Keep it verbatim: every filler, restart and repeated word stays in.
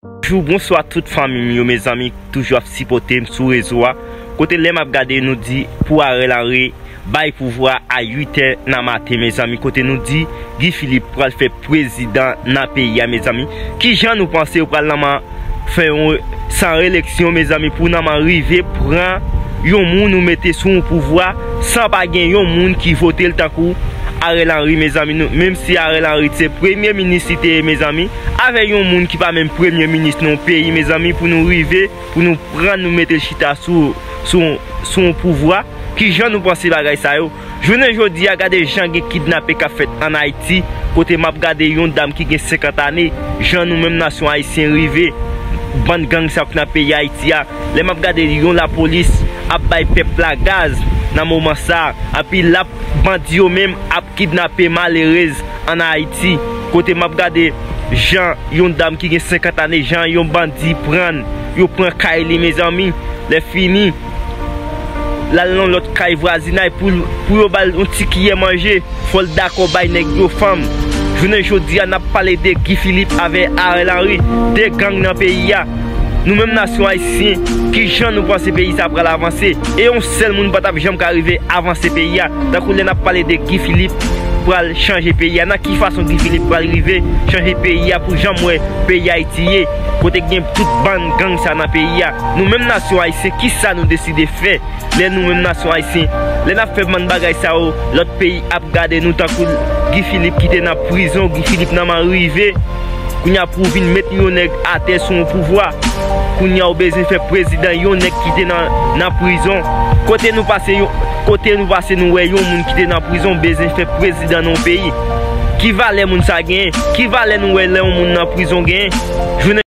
Bonjou, bonswa tout fanmi m yo, mezanmi, toujou ap sipòte m sou rezo a. Kote lè m ap gade, nou di pou Ariel Henry bay pouvwa a uit è nan maten, mezanmi. Kote nou di Guy Philippe pral fè prezidan nan peyi a, mezanmi. Kijan nou panse yo pral nan fè yon san reyeleksyon, mezanmi, pou nan rive pran yon moun ou mete sou yon pouvwa san pa gen yon moun ki vote l tankou Ariel Henry, mezanmi. Nou, menm si Ariel Henry se premye minis li te ye, mezanmi, avè yon moun ki pa menm premye minis nan yon peyi, mezanmi, pou nou rive, pou nou pran, nou mete l chita sou, sou, sou yon pouvwa. Kijan nou panse bagay sa yo? Jounen jodi a, gade jan gen kidnape k ap fèt ann Ayiti, kote m ap gade yon dam ki gen senkant ane, jan nou menm nasyon ayisyen rive, bann gang sa k nan peyi Ayiti a, lè m ap gade yon lapolis ap bay pèp la gaz nan moman sa a, anpi l ap bandi yo menm ap kidnape malerèz ann Ayiti, kote m ap gade jan yon dam ki gen senkant ane, jan yon bandi pran, yo pran kay li, mezanmi. Lè fini, l al nan lòt kay vwazinay pou, pou yo ba l yon ti kiyè manje, fò l dakò bay nèg yo fanm. Jounen jodi a, n ap pale de Guy Philippe avè Ariel Henry, de gang nan peyi a. Nou menm nasyon ayisyen, kijan nou panse peyi sa pral avanse? E yon sèl moun pa t ap janm ka rive avanse peyi a. Tankou lè n ap pale de Guy Philippe pral chanje peyi a. Nan ki fason Guy Philippe pral rive chanje peyi a pou janm wè peyi Ayiti ye? Kote gen tout bann gang sa nan peyi a. Nou menm nasyon ayisyen, kisa nou deside fè? Lè nou menm nasyon ayisyen, lè n ap fè bann bagay sa yo, lòt peyi ap gade nou tankou Guy Philippe ki te nan prizon, Guy Philippe nan man rive. Kounye a pou w vin met yon nèg atè sou yon pouvwa. Kounye a ou bezwen fè prezidan yon nèg ki te nan, nan prizon. Kote nou pase yon, kote nou pase nou wè yon moun ki te nan prizon bezwen fè prezidan nan yon peyi? Ki valè moun sa genyen? Ki valè nou wè lè yon moun nan prizon genyen? Jounen